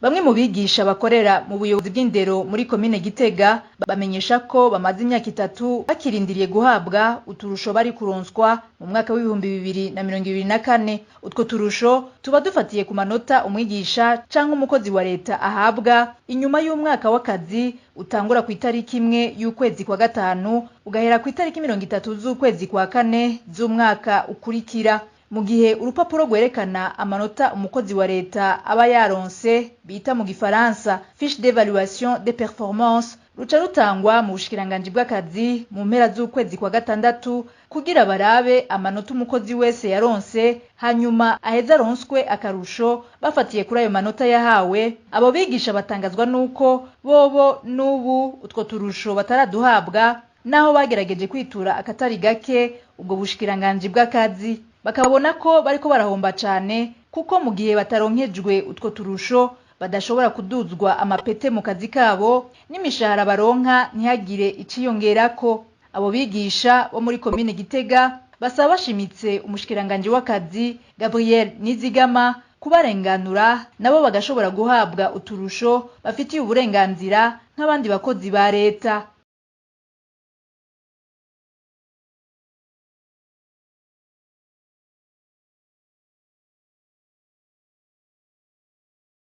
Bamwe mu bigisha bakorera mu buyobozi bw'indero muri komine Gitega bamenyesha ko bamaze imyaka 3 bakirindiriye guhabwa uturusho bari kuronswa mu mwaka w'2024. Utwo turusho tuba dufatiye ku manota umwigisha canke umukozi wa leta ahabwa inyuma y'umwaka w'akazi utangura ku itariki 1 y'ukwezi kwa 5 ugahera ku itariki 30 z'ukwezi kwa 4 z'umwaka ukurikira. Mu gihe urupapuro rwerekana amanota umukozi wa leta aba yaronse bita mu gifaransa fiche d'évaluation des performances ruca rutangwa mu bushikiranganji bw'akazi mu mpera z'ukwezi kwa 6 kugira barabe amanota umukozi wese yaronse, hanyuma aheze aronswe akarusho bafatiye kuri ayo manota yahawe. Abo bigisha batangazwa nuko bobo n'ubu utwo turusho bataraduhabwa, naho bagerageje kwitura akatari gake ubwo bushikiranganji bw'akazi. Bakabona ko bariko barahomba cane kuko mu gihe bataronkejwe utwo turusho badashobora kuduzwa amapete mu kazi kabo, n'imishahara baronka ntihagire iciyongerako. Abo bigisha bo muri komine Gitega basaba bashimitse umushikiranganji w'akazi Gabriel Nizigama kubarenganura, nabo bagashobora guhabwa uturusho bafitiye uburenganzira nk'abandi bakozi ba leta.